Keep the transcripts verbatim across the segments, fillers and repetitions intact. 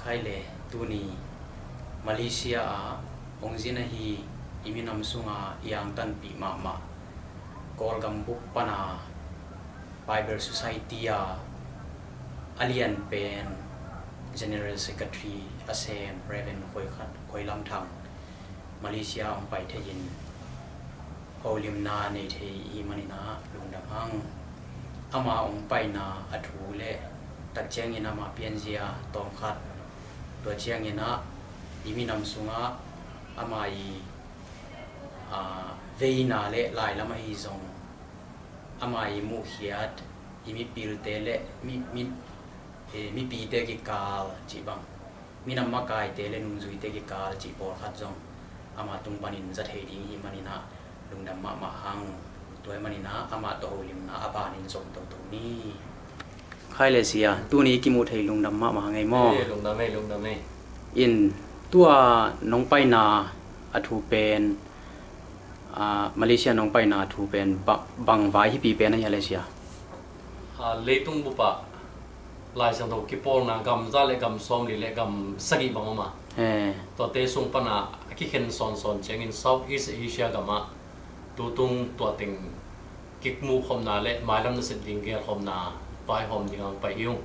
Hai le, tuni Malaysia ah hong zin ahi i minam sunga i angtanpih mahmah Kawlgam bup pana Bible Society a a lian pen General Secretary a sem Reverend Khoi Khat, Khoi Lam Thang Malaysia hong pai thei in holimna nei thei i hih manin ah lungdam hang. Ama hong paina a thu le tak ciangin ama pianzia tawmkhat, tua ciangin ah i minam sungah ama i, aa, veina le lailam ahi zong, ama i muhkhiat i mipilte le mi, mi, eh, mipite kikal cih bang, minam makaite le nungzuite kikal cih pawlkhat zong ama tung panin za thei ding i hih manin ah lungdam mahmah hang. Tua i hih manin ah amah tawh holimna a banin zom toto ni. Khai le sia, tuni i kimuh thei lungdam mahmah hang ei maw? Eh, lungdam ei, lungdam ei. In, tua nong paina a thu pen, ah, Malaysia nong paina a thu pen ba-, bang vai hipi pen a hia le sia? Ah, leitung bup ah Lai Siangtho kipawlna gam za le gam sawmli le gam sagih bang om a. Eh. Tuate sung pana a kikhen sawnsawn ciangin South East Asia gam ah tutung tua teng kimuh khopna le mailam nasep ding gelkhopna vaihawm ding ang pai hi ung.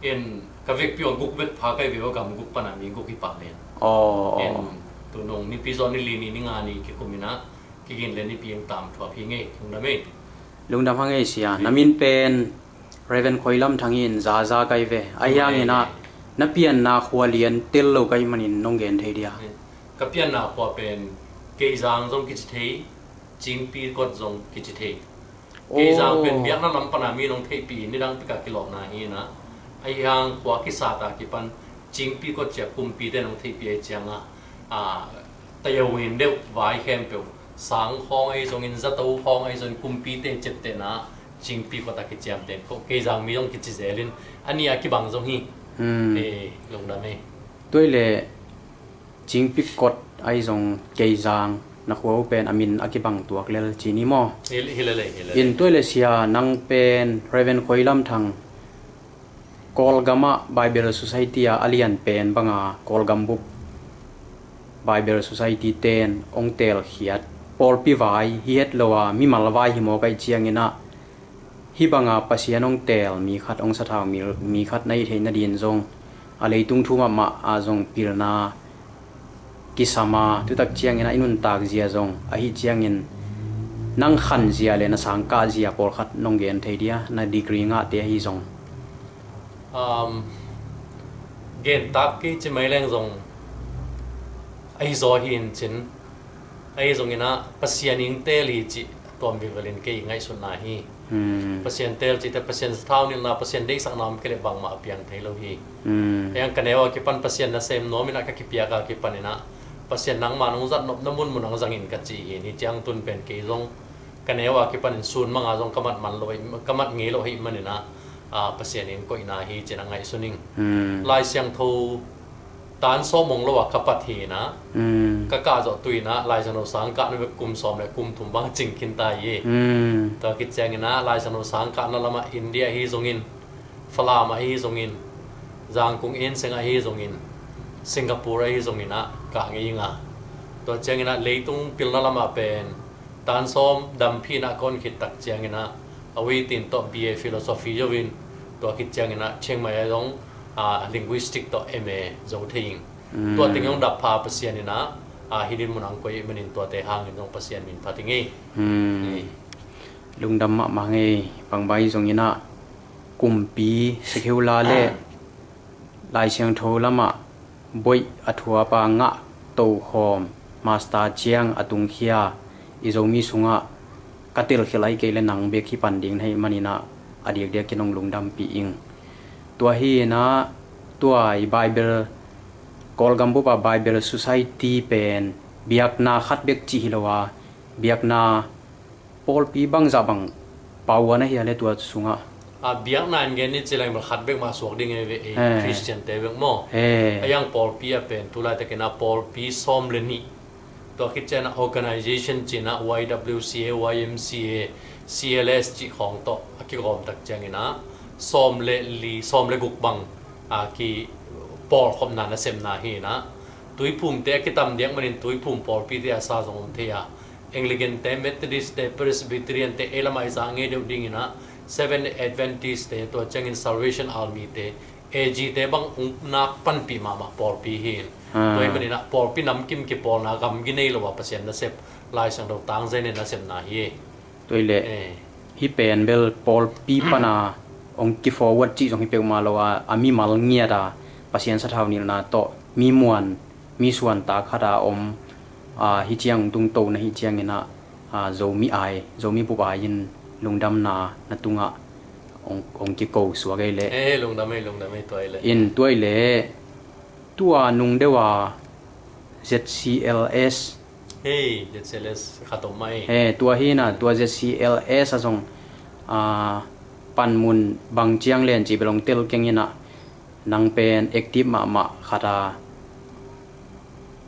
In ka vekpi ah guk bek pha kai ve ua, gam guk pana mi guk hi pah len. Aw, aw. In tunung nipi zaw ni li ni, ni nga ni kikum in ah kigin le nipi ang tam thuap hi ngei, lungdam ei. Lungdam hang ei sia. Hi. Na min pen Reverend Khoi Lam Thang in za za kai ve. Ahi hangin ah na pianna khua lian tel lo kai manin nong gen thei dia? Ka pianna khua pen Keizang zong kici thei, Cingpi Kot zong kici thei. Aw. Keizang pen biakna lam pana mi nong theihpih in nidang pika kilawhna hi in ah, ahi hang khua kisat a kipan Cingpi Kot cia kumpite nong theihpih ahi ciang a, a, tayo in deuh vai khempeuh, sang khawng ahi zongin, zato khawng ahi zongin, kumpite ciaptehna Cingpi Kot a kiciamteh ko, Keizang mi zong kici zel in, a nih a kibang zong hi. Hmm. Eh, lungdam ei. Tua i le Cingpi Kot ahi zong Keizang na khua uh pen a min a kibang tuak lel ci ni maw? Hi, hi lele, hi lele. In tua i le sia, nang pen Reverend Khoi Lam Thang Kawlgam ah Bible Society a a lian pen banga Kawlgam bup Bible Society ten hong telkhiat pawlpi vai hi het lo a mimal vai hi mawk ahi ciangin ah, hih banga Pasian hong tel mi khat, hong sathau mi, mi khat na hih theih nadin zong a leitung thu mahmah a zong pilna kisam a, tutak ciangin ah i nuntak zia zong, ahi ciangin nang khan zia le na sangkah zia pawlkhat nong gen thei dia, na degree ngahte ahi zong? Um, gen tak kei ci mai leng zong ahi zaw hi in cin, ahi zongin ah Pasian in teel hi cih tuam vilvelin kei ngaihsutna hi. Hmm. Pasian teel cihte Pasian sathau nilhna, Pasian deihsakna om kei leh bangmah a piang thei lo hi. Hmm. Ahi hang ka neu a kipan Pasian nasem nuam in ah ka kipiak a kipan in ah Pasian nangma nong zat nopna munmun ang zangin ka ci hi. Hih ciang tun pen kei zong ka neu a kipan in sun manga zong ka mat man lo, ka mat ngei lo hi manin ah, a, Pasian in koihna hi cin a ngaihsun ing. Hmm. Lai Siangtho tan sawm hong lo a ka pat hi in ah, hmm, ka kah zawh tu in ah Lai Siangtho sang kahna bek kum sawm le kum thum bang cing khin ta hi. Hmm. Tua khit ciangin ah Lai Siangtho sang kahna lamah India ahi zongin, Falam ahi zongin, Zangkong Enseng ahi zongin, Singapore ahi zongin ah kah ngei ing a. Tua ciangin ah leitung pilna lamah pen tan sawm dampi in ah ka hon khit tak ciangin ah, a waitin tawh B A Philosophy zo in, tua khit ciangin ah Chiang Mai ah zong, a, Linguistic tawh M A zo thei ing. Hmm. Tua teng zong dap pha Pasian in ah, a, hih din mun ang koih manin tuate hangin zong Pasian min phat ing ei. Hmm. Ei. Lungdam mahmah ngei, bangbai zongin ah kumpi, secular le Lai Siangtho lamah boih a thuap a ngah tokhawm, master ciang a tungkhia i Zomi sungah ka telkhialh ahi kei le nang bek hi pan ding na hih manin ah a diakdiakin hong lungdampih ing. Tua hi in ah tua i Bible, Kawlgam bup a Bible Society pen biakna khat bek cih hi lo a, biakna pawlpi bangzah bang pau a na hia le tua sungah? A, biakna in gen ni ci leng bel khat bek mah suak ding ei ve, ei, eh, Christian te bek maw? Eh. Ahi hang pawlpi a pen tu laitakin ah pawlpi sawm le nih. Tua khit ciang ah organization ci in ah Y W C A, Y M C A, C L S cih khawng tawh a kigawm tak ciangin ah sawm le li, sawm le guk bang, a, ki pawlkhopna nasepna hi inah, tuiphumte a kitam diak manin tuiphum pawlpite a sa zong om thei a, Anglican te, Methodist te, Presbyterian te, ei lamah i za ngei deuh ding inah, Seventh Adventist te, tua ciangin Salvation Army te, A G te bang ung nak panpih mahmah pawlpi hi in. Ah. Tua hi maninah pawlpi namkim kipawlna gamgi nei lo a Pasian nasep, Lai Siangtho tangzai nen nasepna hi. Tua hi leh, eh, hih pen bel pawlpi pana hong ki-forward cih zong hi peuhmah lo a, a mimal ngiat a Pasian sathau nilhna tawh mi muan, mi suantak khat a om, a, hih ciang tungto na hih cianginah, a, Zomi ai, Zomi bup ai in lungdamna na tungah hong, hong kiko suak ei leh. Eh, lungdam ei, lungdam ei, tua hi leh. In tua hi leh, tua nung deuh a Z C L S. Hei, Z C L S khat om mah ei. He, tua hi inah, tua Z C L S a zong, a, panmun bang ciang len cih bel hong tel keng inah, nang pen active mahmah khat a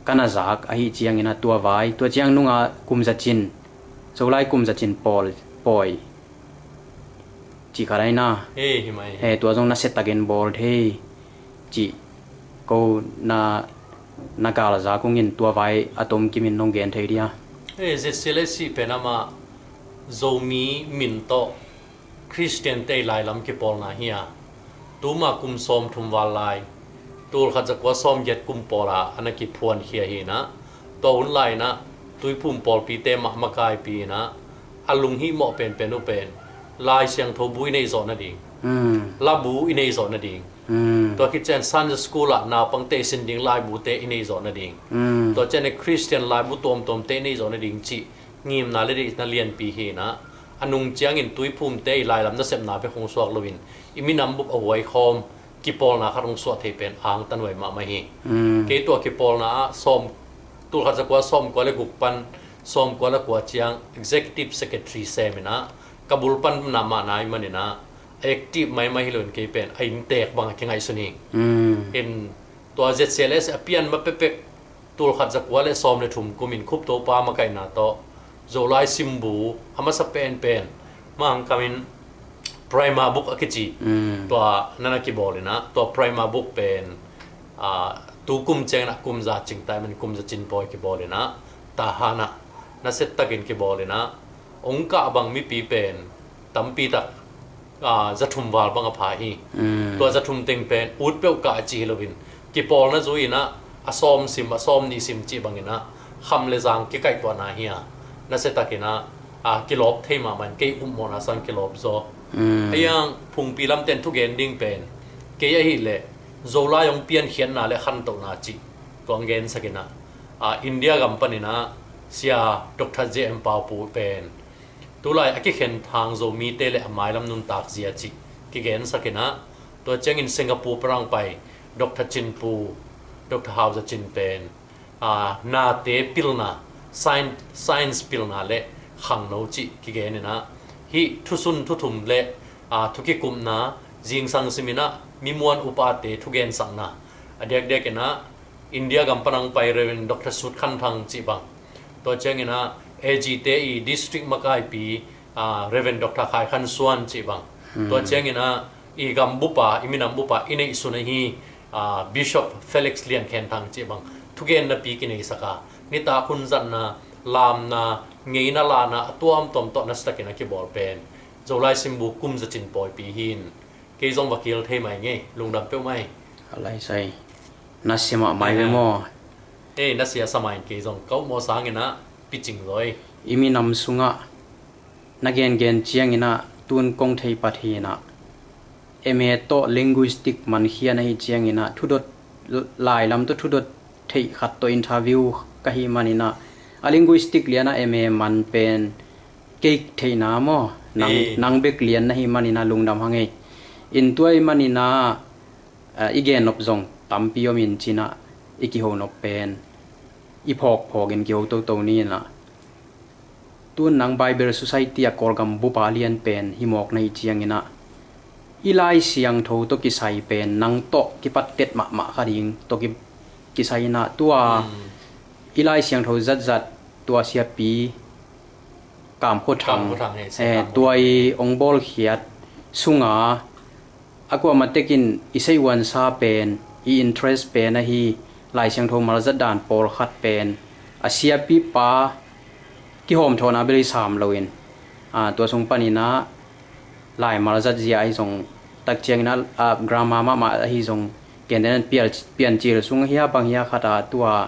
ka na zak ahih cianginah tua vai, tua ciang nunga kum zacin, Zolai kum zacin pawl, pawi cih khat ahi na. Hei, hi mai. He, tua zong nasiatakin bawl thei cih ko na, na galzak ungin tua vai a tomkimin nong gen thei dia? Hei, Z C L S pen amah Zomi min tawh Khristian te i lailam kipawlna hi a, tuma kum sawmthum val lai, tulkhat zakua sawmgiat kum pawla a na kiphuankhia hi inah, tua hun lai inah tuiphum pawlpite mah makaipi inah, a lunghihmawh penpen uh pen Lai Siangtho bu i neih zawh nading, mm, labu i neih zawh nading, mm, tua khit ciang Sunday school ah naupangte i sin ding laibute i neih zawh nading, mm, tua ciang Khristian laibu tuamtuamte i neih zawh nading cih ngimna le deihna lianpi hi inah, a nung ciangin tuiphumte i lailam nasepna bek hong suak loin i minam bup a huaikhawm kipawlna khat hong suah thei pen angtan huai mahmah hi. Mm. Kei tua kipawlna ah sawm, tulkhat zakua sawmkua le guk pan sawmkua le kua ciang Executive Secretary sem inah, ka bul pan na mahna i maninah, a active maimai hi loin kei pen a inntek bang a kingaihsun hi. Mm. In tua Z C L S a pian ma pekpek, tulkhat zakua le sawm le thum kumin Khuptopa makaihna tawh Zolai simbu a masa penpen, mahang kamin primer book a kici, mm, tua na na kibawl inah, tua primer book pen, a, tu kum ciang inah kum za cing tai man kum zacin pawi kibawl inah, Tahan ah nasiatakin kibawl inah, hong kah bang mipi pen tampitak, a, zathum val bang a pha hi. Mm. Tua zathum teng pen ut peuh kah a ci hi loin, kipawlna zui inah a sawm sim, a sawm nih sim cih bang inah kham le zang kikaihtuahna hi a, nasiatakinah, a, kilawp thei mahmah in, kei upmawhna sang kilawp zaw. Mm. A iang phungpi lamten thugen ding pen, kei ahih leh Zolai hong piankhiatna le khantohna cih tua hong gensak inah, a, India gam paninah Sia Doctor J M Pau Pu pen tulai a kikhen thang Zomite le a mailam nuntak zia cih kigensak inah, tua ciangin Singapore parang pai Doctor Cin Pu, Doctor Hau Za Cin pen, a, nate pilna, science, science pilna le khangno cih kigen inah, hih thusun thuthum le, a, thukikupna, zingsang sim inah mi muan upate thugensakna, a diakdiak inah India gam pan hong pai Reverend Doctor Sut Khan Thang cih bang, tua ciang inah A G te i district makaipi, a, Reverend Doctor Khai Khan Suan cih bang, hmm, tua ciang inah i gam bupa, i minam bupa i neihsun ahi, a, Bishop Felix Lian Khen Thang cih bang, thugen napi kineisak a, nitak hun zatna, lamna, ngeina lahna a tuamtuam tawh nasiatakin a kibawl pen Zolai simbu kum zacin pawipi hi in, kei zong va kil thei mai ngei, lungdam peuhmah hi. A lai sai. Na sia mahmah ve maw? Ei, na sia sa mah in kei zong ka upmawh sang inah picing zaw hi. I minam sungah na gengen ciang inah tun kong thei pat hi inah, M A tawh linguistic mankhia na hih ciang inah thudot, lailam tawh thudot theih khat tawh interview ka hih man inah, a linguistic lianah M A man pen kei theihna maw, nang, eh, nang bek lian na hih man inah lungdam hang ei. In tua ahih man inah, a, i gennop zong tampi om in ci inah, i kihonop pen i phawkphawk in kiho toto ni inah. Tun nang Bible Society a Kawlgam bupa lian pen hi mawk na hih ciang inah, i Lai Siangtho tawh kisai pen nang tawh kipattet mahmah kha ding tawh ki, kisai inah tua, hmm, i Lai Siangtho zatzat tua siapi Kam Khua Thang, Kam Khua Thang, eh, Sia, eh, Kam Khua Thang, tua i hong bawlkhiat sunga a kuamah tekin i seiuansa pen i interest pen ahi Lai Siangtho malzat dan pawlkhat pen a siapipa kihawmthawhna bel i sam loin, aa, tua sung paninah lai malzat zia ahi zong, takcianginah, aa, grammar mahmah ahi zong, gentehna in pial-, Piancil sung hia bang hia khatah tua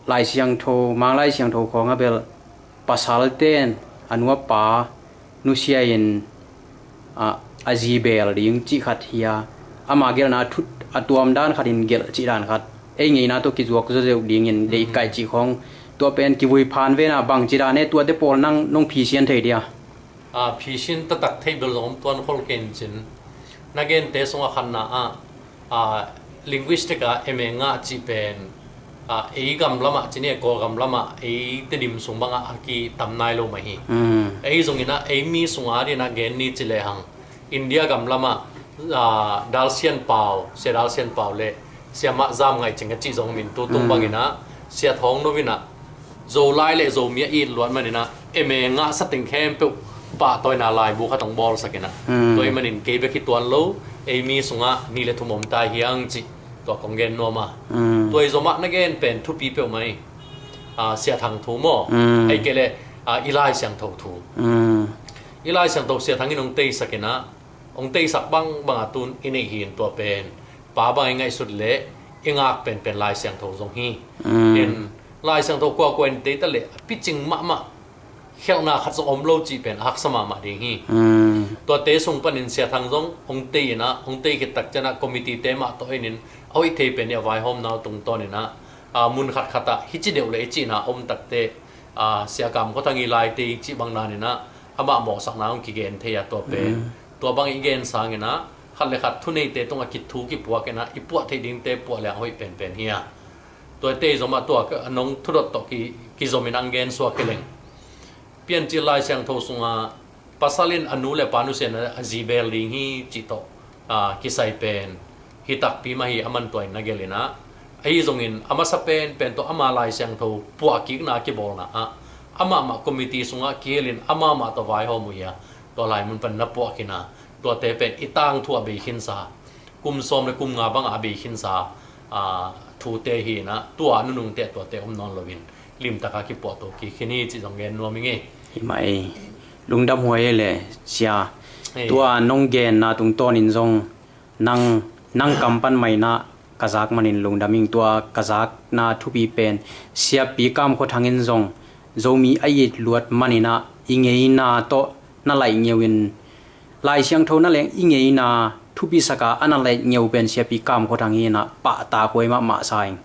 Lai Siangtho, Mang Lai Siangtho khawng a bel pasalten a nu a pa nusia in, a, a zi beel ding cih khat hi a, ama gelhna thut a tuam dan khatin gelh cih dan khat, ei ngeina tawh kizuak zawzeuh dingin deih kaih cih khawng, tua pen kivui phan vena bang cih dan e, tuate pawl nang nong phisian thei dia? A, phisin taktak theih bel zong om tuan khol kei in cin. Na gente sungah khatna ah, a, linguistic ah M A ngah cih pen, a, ei gam lamah cin e, Kawlgam lamah ei Tedim sung bangah a kitam nai lo mah hi. Mm. Ei zongin ah ei mi sungah dinah gen ni ci lehang India gam lamah, a, Dal Sian Pau, Sia Dal Sian Pau le Siamah Zam Ngaih Cing a cih zong min tu tung bangin ah Sia Thawng No in ah Zolai le Zomi a it luat manin ah M A ngahsa teng khempeuh pahtawina laibu khat hong bawlsak in ah. Mm. Tua ahih manin kei bek hi tuan lo, ei mi sungah nih le thum om ta hiang cih tua kong gen nuam a. Mm. Tua hi zomah na gen pen thupi peuhmah hi. A, Sia Thang thu maw? Mm. Ahih kei leh, a, i Lai Siangtho thu. Mm. I Lai Siangtho Sia Thang in hong teisak in ah, hong teisak bangbang a tun i neih hi in tua pen pa bang i ngaihsut leh i ngak penpen Lai Siangtho zong hi. Mm. In Lai Siangtho kuakua in tei ta leh a picing mahmah khelhna khat zong om lo cih pen a haksa mahmah ding hi. Mm. Tuate sung panin Sia Thang zong hong tei in ah, hong tei khit takciangah committee te mah tawh in in a hoih thei pen i a vaihawmna uh tungtawn in ah, a, mun khatkhat ah hih ci deuh leh i cihna om takte, a, Sia Kam Khua Thang i Laite i cih bang dan in ah amah mawhsakna hong kigen thei a tua pen. Mm. Tua bang i gen sangin ah khat le khat thuneite tungah kithu kipuak in ah i puah theih dingte puah leng a hoih penpen hi a. Tuate zomah tua ka, nong thudot tawh ki, kizom in ang gen suak hi leng. Piancil Lai Siangtho sungah pasal in a nu le pa nusia in a zi beel ding hi cih tawh, a, kisai pen hi takpi mah hi, a man tua in na gelh in ah. Ahi zongin a masa penpen tawh ama Lai Siangtho puahkikna kibawlna ah amah mah committee sungah kihel in amah mah tawh vaihawm uh hi a, tua lai mun pan na puah khin a, tuate pen i tangthu a bei khinsa, kum sawm le kum nga bangah a bei khinsa, a, thute hi in ah, tua nunungte tuate om nawn loin limtaka kipuahto kik khin hi cih zong gen nuam ing ei. Hi mah ei. Lungdam huai ei le, Sia. Ei. Tua nong genna tungtawnin zong nang, nang kam pan mah in ah ka zak manin lungdam ing. Tua ka zakna thupi pen Siapi Kam Khua Thang in zong Zomi a it luat manin ah i ngeina tawh na laih ngeu in, Lai Siangtho na leng i ngeina thupisaka a na laih ngeu pen Siapi Kam Khua Thang hi in ah pahtakhuai mahmah sa ing.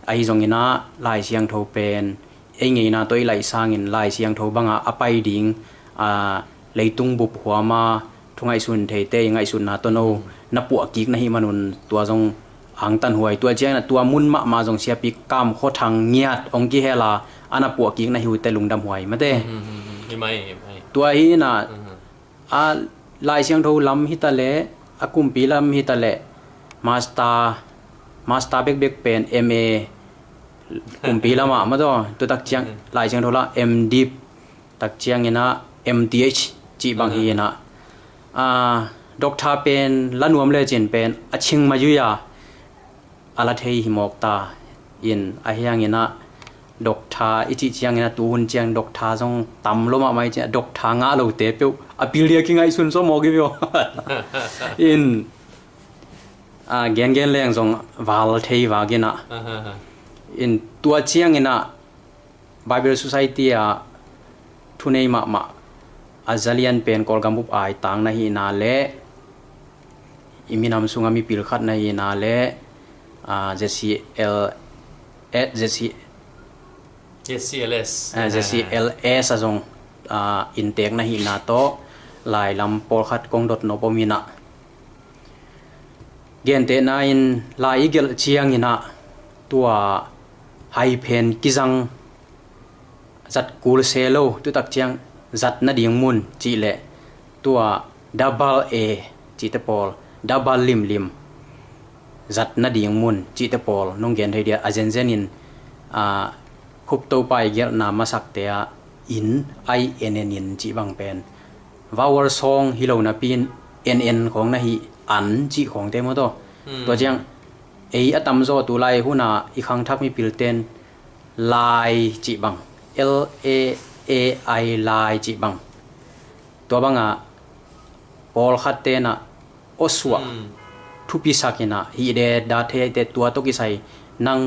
Ahi zongin ah Lai Siangtho pen ei ngeina tawh i laih sangin Lai Siangtho bangah a pai ding, a, leitung bup huama thu ngaihsun theite i ngaihsutna tawh no na puahkik na hih manun tua zong angtanhuai. Tua ciangin ah tua mun mahmah zong Siapi Kam Khua Thang ngiat hong kihel a, a na puahkik na hi uh teh lungdam huai mate. Hmm, hmm, hmm. Hi mai, hi mai. Tua hi in ah, hmm, a Lai Siangtho lam hi ta leh, a kumpi lam hi ta leh, master, master bekbek pen M A kumpi lamah mah tawh, tu tak ciang, hmm, Lai Siangtho lam M.Div, tak ciangin ah M.Th cih bang hi in ah. Ah, doctor pen la nuam lecin pen a cing mai uh a, a la thei hi mawk ta in, ahi hangin ah doctor i cih ciangin ah tuhun ciang doctor zong tam lo mahmah i cih, doctor ngah lote peuh a pil dia kingaihsun sawm mawk i vio. In, ah, gengen leng zong val thei vak in ah. Aha, aha. In tua ciangin ah Bible Society ah thunei mahmah a zalian pen Kawlgam bup aitang na hihna le i minam sungah mipil khat na hihna le, ah, Z C L, eh, Z C, Z C L S. Ah, Z C L S ah zong, ah, inntek na hihna tawh lai lam pawlkhat kong dot nop om in ah. Gentehna in lai i gelh ciangin ah tua hai phen kizang zat kul se lo, tu tak ciang zat nading mun cih leh tua double A cihte pawl, double limlim zat nading mun cihte pawl nong gen thei dia, a zenzen in, ah, Khup Topa i gelhna masakte ah in, I N N in cih bang pen vowel sawng hi lo napi in N N khawng na hih an cih khawngte maw taw. Tua ciang ei a tamzaw tu lai huna i khangthak mipilten lai cih bang, L A I lai cih bang, tua bangah pawlkhat tenah awsuah thupisak inah hih de dat thei aite tua tawh kisai nang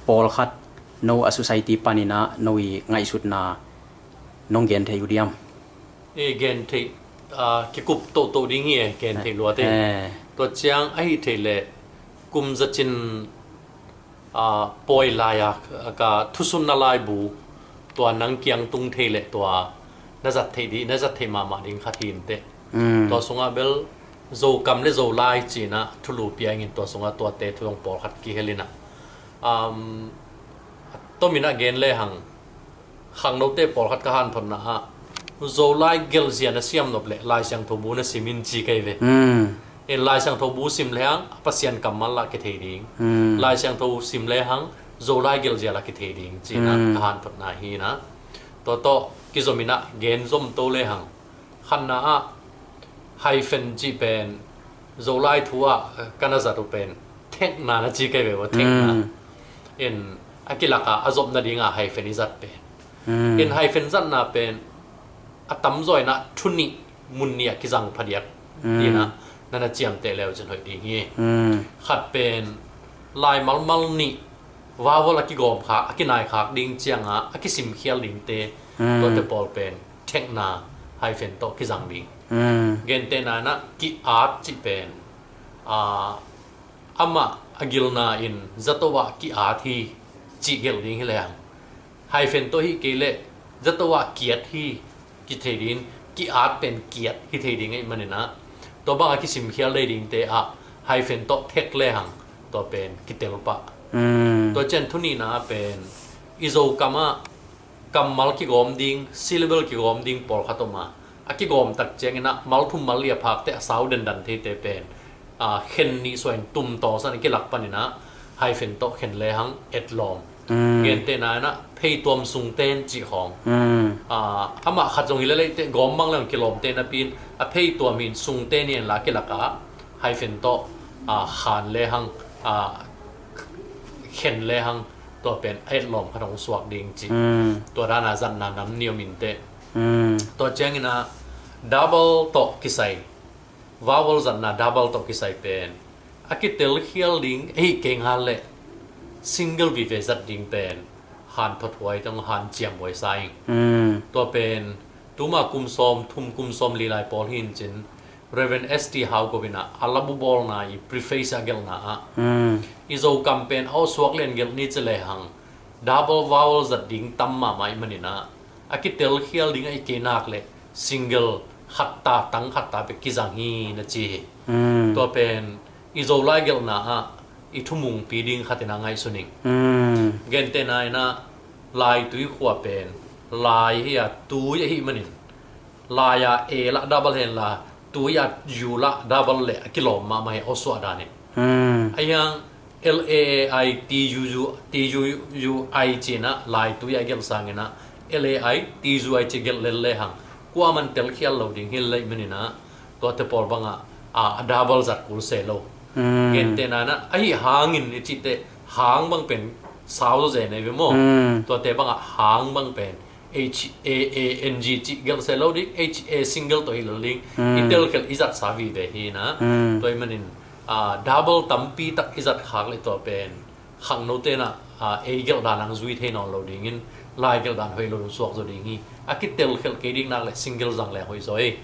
pawlkhat no a society paninah no i ngaihsutna nong gen thei uh diam? E, gen thei, a, kikup tohtoh ding hi e, gen thei luate. Tua ciang ahi thei leh kum zacin, a, pawi lai-a ka thusunna laibu tua nang kiang tung thei leh tua na zat theih dih, na zat theih mahmah ding khat hi inteh. Tua sungah bel Zokam le Zolai cinah thulu piangin tua sungah tuate thu zong pawlkhat kihel inah, um, tominah gen lehang khangnote pawlkhat ka hanthotna ah Zolai gelhzia na siam nop leh Lai Siangtho bu na sim in ci kei ve. In Lai Siangtho bu sim lehang a Pasian kammal lah kithei ding. Lai Siangtho sim lehang Zolai gelhzia lah kithei ding cinah ka hanthotna hi inah. Tua tawh kizominah gen zomto lehang khatna ah hyphen cih pen Zolai thu ah ka na zat uh pen thekna na ci kei ve ua, thekna. In a kilakah a zop nadingah hyphen i zat pen. In hyphen zatna pen a tamzaw inah thu nih mun nih a kizang phadiak tinah na na ciamteh leu cin hoih ding hi. Khat pen lai malmal nih vowel a kigawm khak, a kinai khak ding ciangah a kisimkhial dingte, tuate pawl pen thekna hyphen tawh kizang ding. Gentehna inah ki-at cih pen, a, amah a gilna in zato ah ki-at hi cih gelh ding hi lehang hyphen tawh hi kei leh zato ah kiat hi kithei ding, ki-at pen kiat hi thei ding ahih maninah tua bangah kisimkhial dei dingte ah hyphen tawh thek lehang tua pen kitel pah. Tua cian thu nihna ah pen i Zokam ah kammal kigawm ding, syllable kigawm ding pawlkhat om a, a kigawm tak cianginah mal thum mal li a phakte a sau dendan theite pen, a, khen nih suain tum tawngsan a kilak paninah hyphen tawh khen lehang etlawm. Gentehna inah pheituam sungten cih khawng. A, amah khat zong hi leh leiteh gawm mang lehang kilawmte napi-in a pheituam hi in sungten hi inla a kilakah hyphen tawh, a, khan lehang, a, khen lehang tua pen a etlawm khat hong suak ding cih. Tua dana zatna nam nih om inteh. Tua cianginah double tawh kisai, vowel zatna double tawh kisai pen a kitelkhial ding ahi kei ngal leh single vive zat ding pen hanthot huai tawh hanciam huai sa ing. Tua pen tuma kum sawm thum kum sawm li lai pawl hi in cin Reverend S T Hau Go inah a labu bawlna i preface a gelhna ah i Zokam pen a awsuak lian gelh ni ci lehang double vowel zat ding tam mahmah ahih maninah a kitelkhial ding ahi kei nak leh single khatta tang khatta bek kizang hi na ci hi. Tua pen i Zolai gelhna ah i thumungpi ding khatinah ngaihsun ing. Gentehna inah lai tui khua pen lai hi a tui ahih manin lai a e lah double henla tui a u lah double leh a kilawm mahmah hi awsuah danin. Ahiang L A I T U U, T U U I cinah lai tui a gelh sanginah L A I T U I ci gelh lel lehang kuaman telkhial lo ding hi leh maninah tuate pawl bangah, a, a double zat kul se lo. Gentehna inah ahi hangin i cihte hang bang pen sau zaw zen ei ve maw? Tuate bangah hang bang pen H A A N G cih gelh se lo ding, H A single tawh hi lo ding. I telkhial i zatsa vive hi inah. Tua ahih manin, a, double tampi tak i zat khak leh tua pen khangnote inah, a, ei gelh dan ang zui thei nawn lo dingin lai gelh dan hoih lo suak zaw ding hi. A kitelkhial kei ding nak leh single zang leng hoih zaw ei.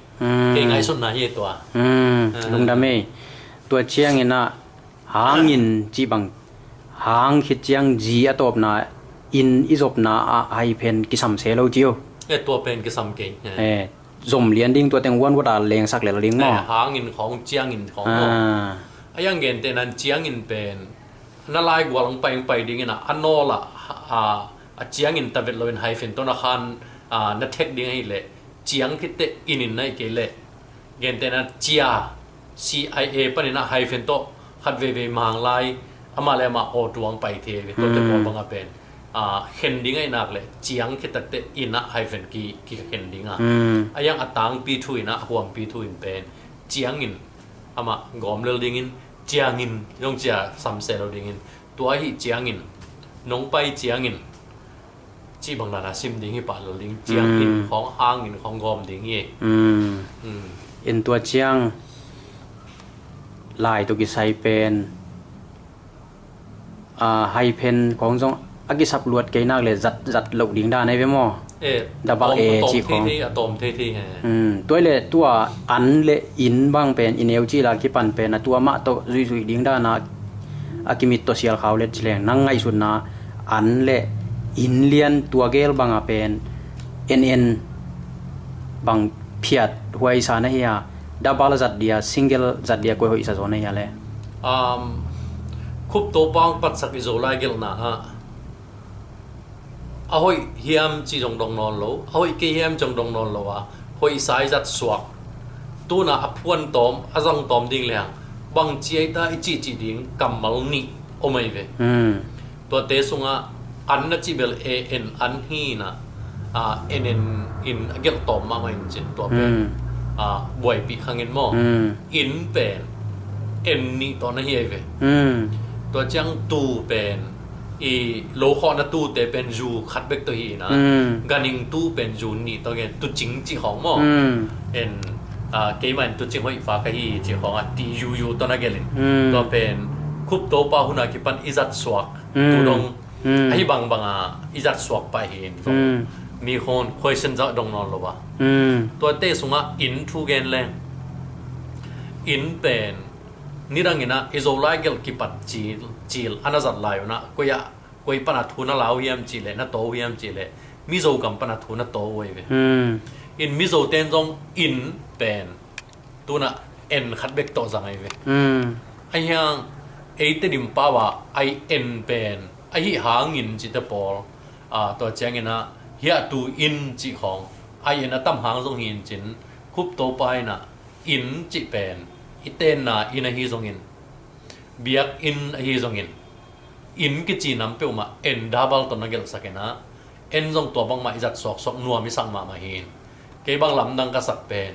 Kei ngaihsunna hi tua. Lungdam ei. Tua cianginah hangin cih bang, hang khit ciang G a tawpna in i zopna ah hyphen kisam se lo ci uh. E, tua pen kisam kei. E, zom lian ding tua teng vuanvuat a lengsak lel ding maw? E, hangin khawng ciangin khawng maw? A yang gentehna in ciangin pen na laigual ang pai ang pai dingin a, a nawl ah, a, a ciangin tavet loin hyphen tawh na khan, a, na thek ding ahih leh ciang khitteh in in na hih kei leh gentehna cia, C I A paninah hyphen tawh khat veivei mang lai amah le amah aw tuang pai thei ve. Tuate pawl bangah pen, a, khen ding ahih nak leh ciang khit takteh inah hyphen ki, kikhen ding a. A yang a tangpi thu inah a huampi thu in pen ciangin amah gawm lel dingin, ciangin zong cia samseh lo dingin, tua ahi ciangin, nong pai ciangin, cih bang dana sim ding hi pah lel ding, ciangin khawng hangin khawng gawm ding hi. In tua ciang lai tawh kisai pen haiphen khawng zong a kisap luat kei nak le zat zat loh ding dan ahi ve maw? Dabal e cih khawng. Tua le tua an le in bang pen i neu cih la kipan pen a tua mah tawh zuihzuih ding dana a kimit tawh sial khau let cileng nang ngaihsutna an le in lian tua gel banga pen en en bang phiat huaisa na hi a, dabal zat dia, single zat dia koi hoihsa zaw na hi a le? Khup Topa hong patsak i Zo lai gelhna ah a hoih hiam ci zong dong nawn lo, a hoih kei hiam ci zong dong nawn lo a, hoihsa i zat suak, tuna a phuan tawm a zang tawm ding lehang bang ci ai ta i cihcih ding kammal nih om ai ve. Tuate sungah an na cih bel e en an hi na, en en in a gelh tawm mahmah in cin tua pen buaipih khangin maw? In pen en nih tawh na hi ai ve. Tua ciang tu pen i lokhawhna tute pen zu khat bek tawh hi ina, ganhing tu pen zu nih tawh gen, tucing cih khawng maw? En keimah in tucing hoihfa ka hi cih khawng a ti yuyu tawh na gelhin, tua pen Khup Topa huna kipan i zat suak tu dong ahi bangbanga i zat suak pah hi in zong mi khawng question zah dong nawn lo a. Tuate sungah in thu gen leng, in pen nidangin ah i Zo lai gelh kipat cil, cil a na zat lai unah koi ah, koi pana thu na lau hiam cih leh, na taw hiam cih leh, Mizo gam pana thu na taw uh ai ve. In Mizo ten zong in pen tunah en khat bek tawh zang ai ve. Ahiang ei Tedim pau ah ai en pen ahi hangin cite pawl, tua ciangin ah hiah tu in cih khawng ai en a tam hang zong hi in cin, Khup Topa in ah in cih pen i tenna in ahi zongin, biakinn ahi zongin, inn kici nam peuhmah en dabal tawh na gelhsak in ah, en zong tua bangmah i zat suaksuak nuam i sak mahmah hi in. Kei bang lamdang ka sak pen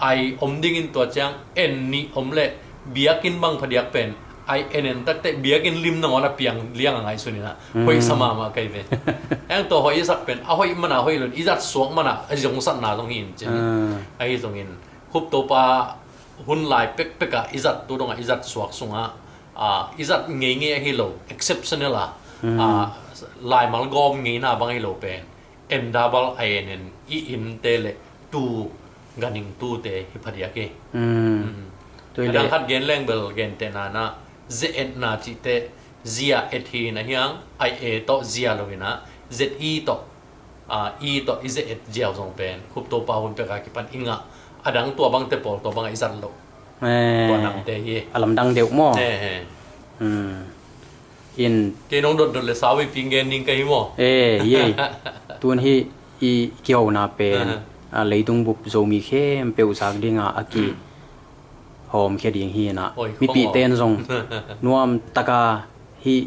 ai om dingin tua ciang en nih om leh biakinn bang phadiak pen ai en en takte biakinn lim nangawn a piang liang a ngaihsun in ah hoihsa mahmah kei ve. Eng tua hoih i sak pen a hoih mana hoih lo in i zat suak mana a zong satna zong hi in cin. Ahi zongin Khup Topa hun lai pekpek ah i zat tu dongah i zat suak sungah i zat ngeingei ahi lo, exceptional a, laimal gawm ngeina bang ahi lo pen en dabal a en en i innte le tu, ganhing tute hi phadiak hi. A dang khat gen leng bel gentehna na, ze etna cihte zia et hi in ahiang, ai e tawh zia lo in ah, zet i tawh i tawh i ze et ziau zong pen Khup Topa hun peka kipan i ngah, a dang tua bangte pawl tua bangah i zat loh. Tua namte hi a lamdang deuh maw? In kei nong dotdot le sau i ping gen ding ka hi maw? E, ye. Tun hi i kihona pen leitung bup Zomi khempeuh zak dinga a kihawmkhia ding hi in ah, mipihte in zong nuam taka hih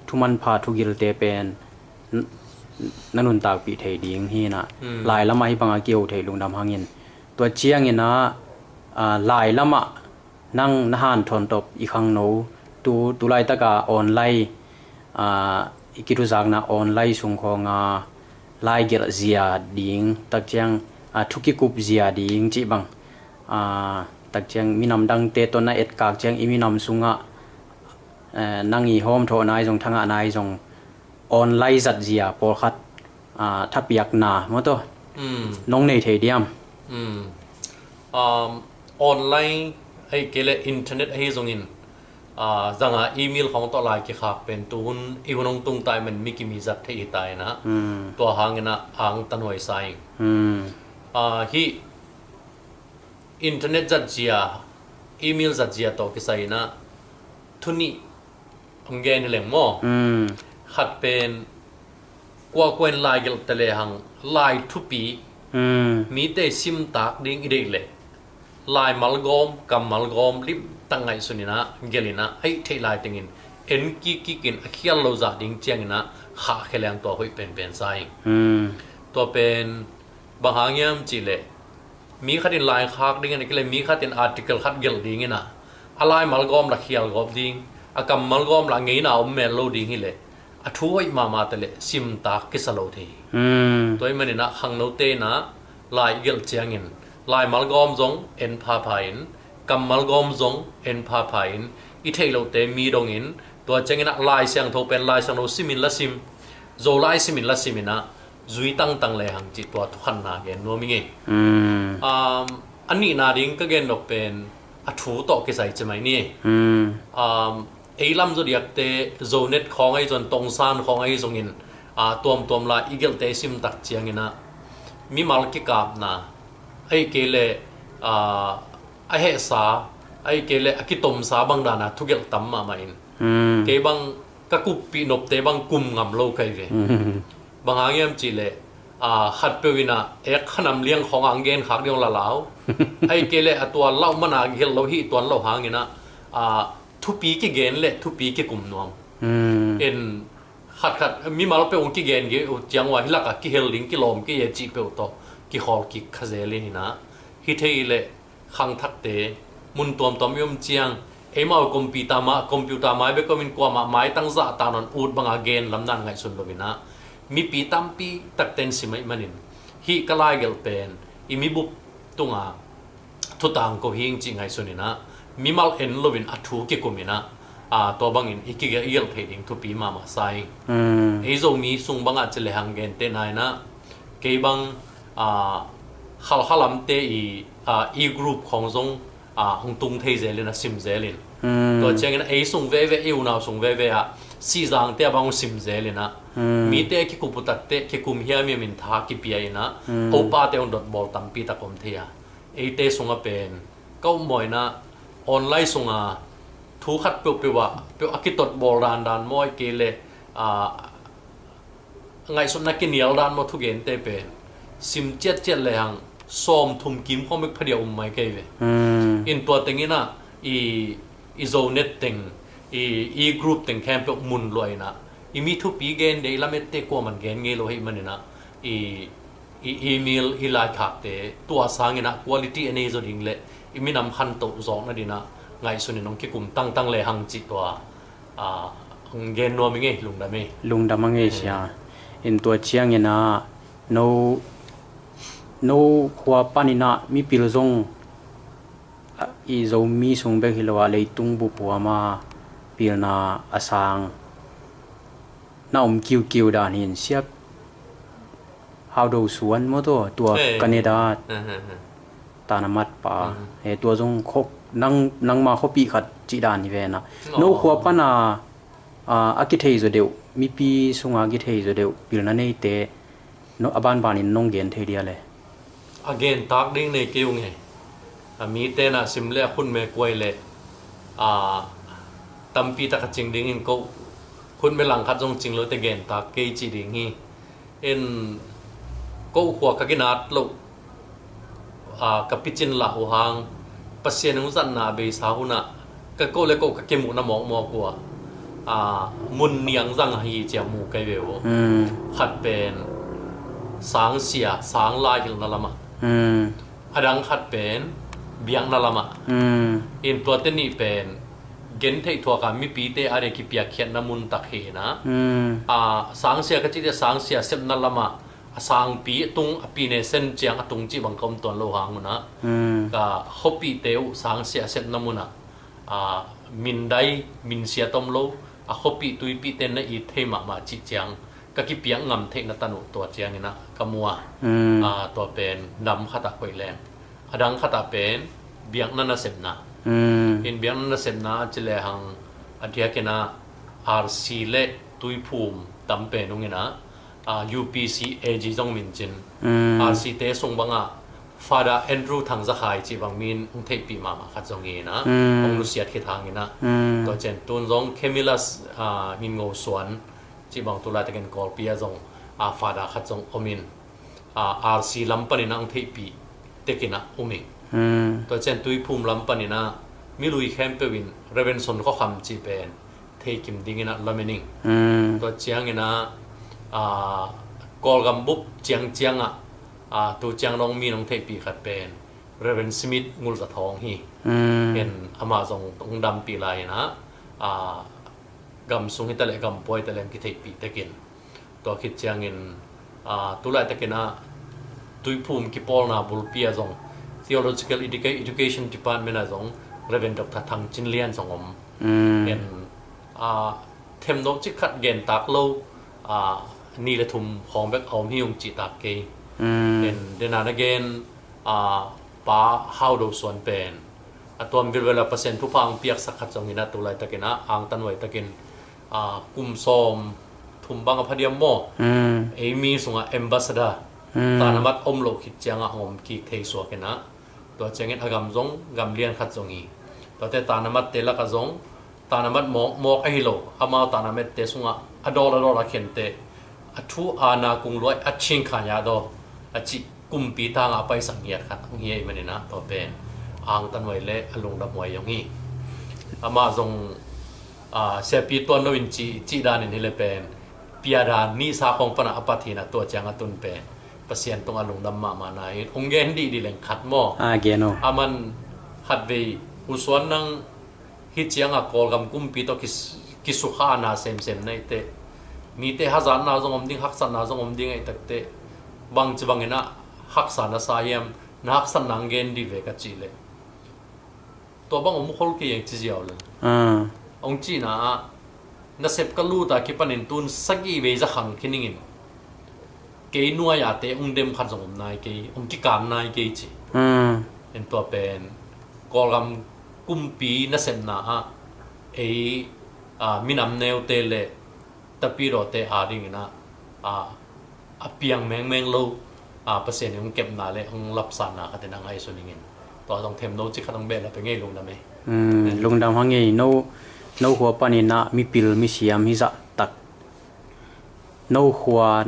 thumanpha thugilte pen na nuntakpih thei ding hi in ah, lailamah hih banga kiho thei lungdam hangin. Tua ciangin ah, lailamah nang na hanthawn tawp i khangno tu, tu laitaka online i kithuzakna online sung khawnga lai gelh zia ding, takciang thu kikup zia ding cih bang, takciang minam dangte tawh na etkak ciang i minam sungah nang i hawmthawh nai zong, thangah nai zong online zatzia pawlkhat thapiakna maw tawh nong nei thei diam? Online ahi kei le internet ahi zongin zanga email khawng tawh lai kikhak pen tuhun i hun hong tungtai men mi kimi zat thei hi ta inah, tua hanginah ang tanhuai sa ing. Hih internet zatzia, email zatzia tawh kisai inah thu nih hong gen hi leng maw? Khat pen kuakua in lai gelhte lehang lai thupi mite simtak ding i deih leh, laimal gawm, kammal gawm limtak ngaihsun inah, gelh inah, a hih theih lai tengin en kikkik in a khial lo zah ding cianginah khahkhia leng tua hoih penpen sa ing. Tua pen bang hang hiam cihleh, mi khatin lai khak dingin a kileh mi khatin article khat gelh dinginah, a laimal gawm la khial gawp ding, a kammal gawm la ngeina om mel lo ding hileh a thu hoih mahmah te leh simtak kisa lo thei hi. Tua ih maninah khangnote inah lai i gelh ciangin laimal gawm zong en phapha in, kammal gawm zong en phapha in, i theih lohte mi dongin, tua cianginah Lai Siangtho pen Lai Siangtho simin la sim, Zolai simin la siminah zui tangtang lehang cih tua thukhanna gen nuam i ngei. A nihna ding ka gen nop pen a thu tawh kisai ci mai ni. Ei lam zodiakte Zonet khawng ahi zong Tongsan khawng ahi zongin tuamtuam lai i gelhte i simtak cianginah mimal kikapna ahi kei leh a hehsa ahi kei leh a kitomsa bang dana thugelh tam mahmah in, kei bang ka kuppih nopte bang kum ngam lo kai ve. Bang hang hiam cihleh khatpeuh inah ek khanam liang khawng ang gen khak ding hong lalau ahi kei leh a tuan lauh mana gelh lo hih tuan loh hanginah thupi kigen le thupi kikum nuam. En khatkhat mimal peuh hong kigen ge uh ciang uh a hilakah kihel ding kilawm kei e cih peuh tawh kikhawl kik kha zel in hinah hi thei leh khangthakte mun tuamtuam i om ciang eimau computer mai bek omin kuamah maitang zahtak nawn ut banga gen lamdan ngaihsun loinah mipi tampi takten simai manin hih ka laigelh pen i mibup tunga thutang ko hing cih ngaihsun inah mimal en loin a thu kikum inah tua bangin i kigelh thei ding thupi mahmah sa ing. Ei Zomi sung bangah ci lehang gentehna inah kei bang khalkhalamte i e-group khawng zong hong tung thei zelin a sim zelin tua ciangin ei sung veve i unau sung veve ah Sihzangte a bang hong sim zelinah mite kikup uh takteh kikum hiamhiam in tha kipia inah opate hong dotbawl tampi tak om thei a, eite sungah pen ka upmawh inah online sunga thu khat peuhpeuh ah peuh a kitotbawl dandan maw ahi kei leh ngaihsutna kinial dan maw thugente pen sim ciatciat lehang sawmthum kim khawng bek phadia um mai kei ve. In tua tenginah i Zonet teng i e-group teng khempeuh mun luah inah i mi thupi gen dei lamette kuaman gen ngei lo hei maninah i i email i laikhakte tua sanginah quality a nei zaw ding le i minam khantoh zawkna dinah ngaihsun in hong kikum tangtang lehang cih tua hong gen nuam i ngei. Lungdam i. Lungdam a ngei sia. In tua cianginah no no khua paninah mipil zong i Zomi sung bek hi lo ah leitung bup huama pilna a sang na om kiukiu dan hin siap Haudo Suan maw tua, tua Canada tanamat pa he tua zong nangma khuapi khat cih dan hi vena no khua pana a kithei zaw deuh mipi sunga kithei zaw deuh pilna neite a banbanin nong gen thei dia le? A gentak ding nei kei ung e. A mite na sim le a khutme kuai le a tampi tak a cing dingin ko khutme langkhat zong cing lote gentak kei ci ding hi. In ko khua ka ginat loh a ka picin lah uh hang Pasian hong zatna a beisa hunah ka ko le ko ka kimuhna mawkmawk uh a mun niang zang ahi ciang mu kei ve uh. Khat pen sangsia sang laihilhna lamah, a dang khat pen biakna lamah. In tuate nih pen gentheih thuaka mipite a dei kipiakkhiatna muntak hi inah a sangsia ka cihte sangsia sepna lamah a sangpi a tung a pine sen ciang a tung cih bang ka om tuan lo hang unah ka khuapite uh sangsia a sepna munah a mindai minsia tom lo a khuapih tuipihte na it thei mahmah cih ciang ka kipiak ngam theihna tan uh tua cianginah ka mua. A tua pen dam khatah koih leng a dang khatah pen biakna nasepna. In biakna nasepna a ci lehang a diakinah R C le Tuiphum tam pen unginah a U P C A G zong min cin. R C te sung bangah Father Andrew Thang Zakhai cih bang min hong theihpih mahmah khat zong hi inah hong nusiat khit hanginah tua cian tun zong Camillus a Ngin Ngo Suan cih bang tulaitakin Kawlpi ah zong a Father khat zong om in a R C lam paninah hong theihpih tekinah um ing. Tua cian Tuiphum lam paninah milui khempeuh in Reverend Son Khua Kham cih pen theikim dinginah lamen ing. Tua cianginah a Kawlgam bup ciangciangah a tu ciang dong mi nong theihpih khat pen Reverend Smith Ngulza Thawng hi. Mm. In amah zong hong dampih lai-in ah, ah, gam sung hi ta leh gam pua hi ta leh hong kitheihpih tekin. Tua khit ciangin, ah, tu laitakin ah Tuiphum kipawlna bulpi ah zong Theological Educa-, Education Department ah zong Reverend Doctor Thang Cin Lian zong om. Mm. In, ah, themno cik khat gen tak lo, ah, nih le thum khawng bek a om hi ung cih tak kei. Mm. In, dena na gen, ah, Pa Hau Do Suan pen a tuam vilvel a Pasian thupha hong piaksak khat zongin ah tu laitakin ah angtan huai takin, ah, kum sawm thum bang a phadiam maw? Mm. Ei mi sungah ambassador, mm, tanamat om loh khit ciangah hong om kik thei suakin ah, tua ciangin a gam zong gam lian khat zong hi. Tuate tanamatte lakah zong tanamat mawk, mawk ahi lo, amau tanamatte sungah a dawl a dawl a khente, a thu a na kung luai a ching kha nya daw a cih kumpi tangah a paisak ngiat khat hong hi ahih manin ah tua pen angtan huai le a lungdam huai zong hi. Amah zong, ah, Siapi Tuan Lo in cih, cih danin hi le pen pia dan nihsa khawng panah a pat hi-in ah tua ciang a tun pen Pasian tungah lungdam mahmah na hi. Hong gen dihdih leng khat maw? Ah, gen aw. Aman khatvei U Suan nang hih ciangah Kawlgam kumpi tawh kis-, kisukha na semsem na hi teh, mite hazatna zong om ding, haksatna zong om ding ahih takteh, bangci bangin ah haksa na sa hiam, na haksatna hong gen dih ve ka cih leh, tua bang om khol kei eng ci ziau le. Ah. Hong cihna ah, nasep ka lut a kipanin tun sagih vei za khang khin ingin kei nuai-a te hong dem khat zong om nai kei, hong kikam nai kei ci. Mm. En tua pen Kawlgam kumpi nasepna ah ei, ah, minam neute le tapidawte a dingin ah, ah, a piang mengmeng lo, ah, Pasian in hong kepna le hong lapsahna khat in a ngaihsun ingin. Tua zong themno cik khat hong behlap ing ei, lungdam ei. Mm, lungdam hang ei, no, no khua panin ah mipil misiam hi zah tak. No khua,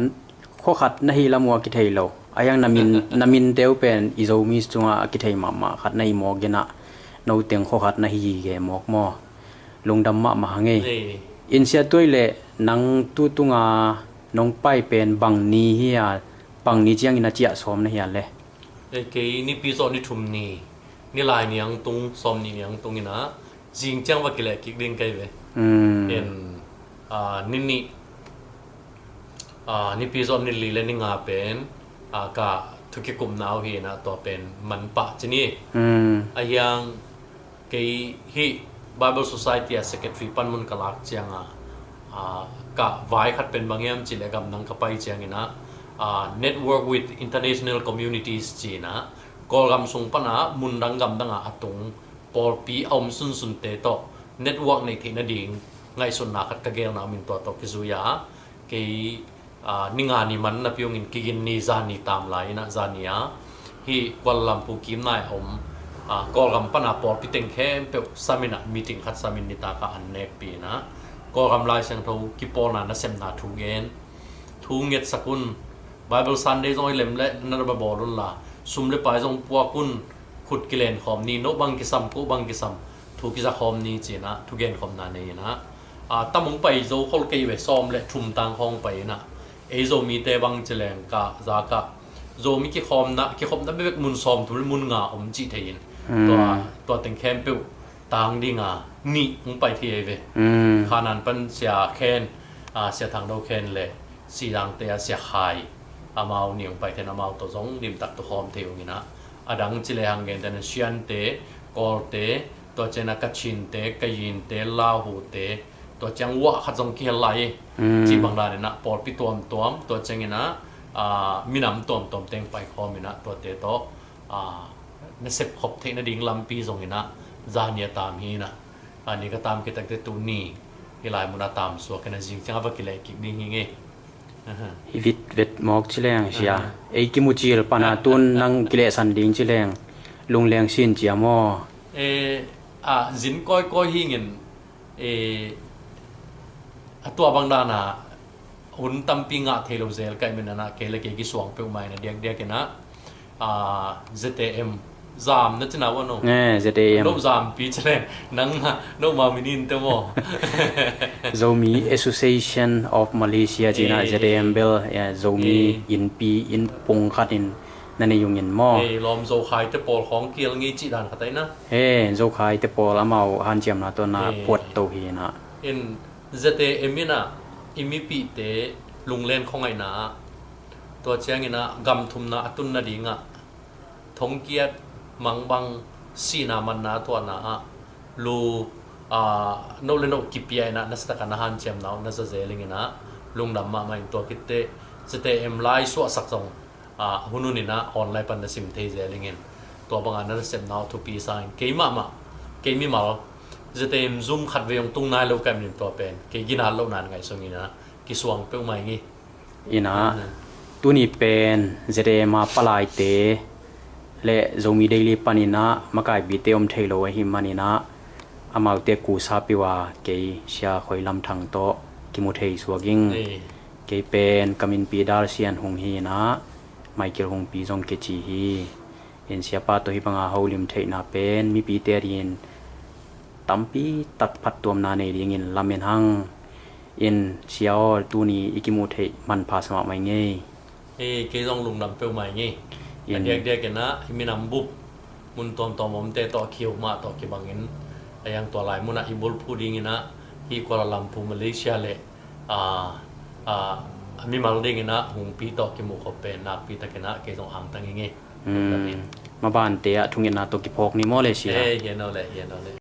khua khat na hih lam uh a kithei lo. A hiang na min, na minte uh pen i Zomi sungah a kithei mahmah khat na hi mawk in ah, no teng khua khat na hi gige mawk maw? Lungdam mahmah hang ei. Ei. In Sia Tuai le nang tu tunga nong pai pen bang ni hi a, bang ni ciangin a ciah sawm na hi a le? Ei, kei Nipi zawh ni thum ni, Nilai ni ang tung, sawm ni ni ang tung in ah, zing ciang va kileh kik ding kei ve. Mm. En, ah, ni nih, ah, Nipi zawh ni li le ni nga pen, ah, ka thukikupna uh hi in ah tua pen manpah ci ni. Mm. A hiang kei hih Bible Society a secretary panmun ka lak ciangah, ah, ka vai khat pen bang hiam cih leh gamdang ka pai ciangin ah, ah, Network with International Communities ci in ah, Kawlgam sung pan ah mundang gamdang ah a tung pawlpi a om sunsunte tawh network neih theih nading ngaihsutna khat ka gelna om in tua tawh kizui a, kei, ah, ni nga ni man napi hong in kigin ni, zani tam lai in ah, zani a hih Kuala Lumpur kimnai a om, ah, Kawlgam pan a pawlpi teng khempeuh sam in ah, meeting khat sam in nitak ah an nekpi in ah, Kawlgam Lai Siangtho kipawlna nasepna thu gen, thu ngetsak un, Bible Sunday zong hi lem le na bawl un la, sum le pai zong puak un, khut kilen khawm ni, no bang kisam, ko bang kisam, thu kiza khawm ni ci in ah, thugen khawmna nei in ah, ah, tam hong pai zo khol kei ve, sawm le thum tang khawng pai in ah, ei Zomite bang ci leng ka za ka, Zomi kikhawmna, kikhopna bekbek mun sawm thum le mun nga om cih thei in, mm, tua, tua teng khempeuh tang ding a nih hong pai thei ei ve. Mm. Khanan pan Sia Khen, ah, Sia Thang Do Khen le Sidangte a Sia Khai, amau nih hong pai thei in, amau tawh zong limtak tu khawm thei ung in ah, a dang ci le hang gente na Siante, Kawlte, tua ciang a Kachinte, Kayinte, Lahute, tua ciang wah khat zong kihel lai, mm, cih bang dan in ah pawlpi tuamtuam, tua ciangin ah, ah, minam tuamtuam teng pai khawm in ah tuate tawh, ah, nasep khop theih nading lampi zong in ah zani a tam hi in ah, ah, ni ka tam kei takte tu ni hih lai mun a tam suak in ah zing ciang a va kileh kik ding hi ing ei. Aha. I vit vet mawk ci leng Sia. Aha. Ei kimu cil pan a tun nang kilehsan ding ci leng lungleng sin cia maw? Eh, ah, zin kawikawi hi ing in, eh, a tua bang dan a hun tampi ngah thei lo zel ka hih manin ah kei le kei kisuang peuhmah in ah diakdiak in ah, ah, Z A M, zam na ci na uh a no? Eh, Z A M. No zampi ci leng, nang, no ma min in te maw? Zomi Association of Malaysia ci in ah, eh, Z A M bel, eh, Zomi, eh, innpi, inn pung khat in na nei ung in maw? Ei, lawm Zokhaite pawl khawng kial ngei cih dan khat ahi na. Ei, Zokhaite pawl amau hanciamna tawh na puat to hi na. In Z A M in ah i mipihte lunglen khuangaihna ah, tua ciangin ah gam thumna a tun nadingah thongkiat, mangbang, sihna manna a tuahna ah lu, aa, no le no kipia in ah nasatak a na hanciamna uh na za zel ing in ah lungdam mahmah in, tua khit teh Z A M lai suahsak zong, aa, hun hun in ah online pan na sim thei zel ing in, tua bangah na nasepna uh thupi sa ing. Kei mahmah, kei mimal Z A M Zoom khat vei hong tung nai lo ka hih manin tua pen kei ginat lohna in ngaihsun in ah kisuang peuhmah ing. In ah tuni pen Z A M a palaite le Zomi Daily panin ah makaipite om thei lo ahih manin ah amaute kusa peuh a kei Sia Khoi Lam Thang tawh kimu thei suak ing. Ei. Kei pen ka min Pi Dal Sian Hung hi in ah, Michael Hungpi zong kici hi. In Siapa tawh hih banga holim theihna pen mipite adingin tampi tak phattuamna nei dingin lamen hang. In Sia aw, tuni i kimuh theih manpha sa mahmah ing ei. Ei, kei zong lungdam peuhmah ing ei. In a diakdiak in ah i minam bup mun tuamtuam omte tawh a kihumah tawh kibangin a iang tua lai munah i bulphuh dingin ah hih Kuala Lumpur, Malaysia le, aa, aa, a mimal dingin ah Hungpi tawh kimuh khop pen nakpi takin ah kei zong angtang ing ei. Mabante ah thungetna tawh kiphawk ni maw le Sia? Ei, hian aw le, hian aw le.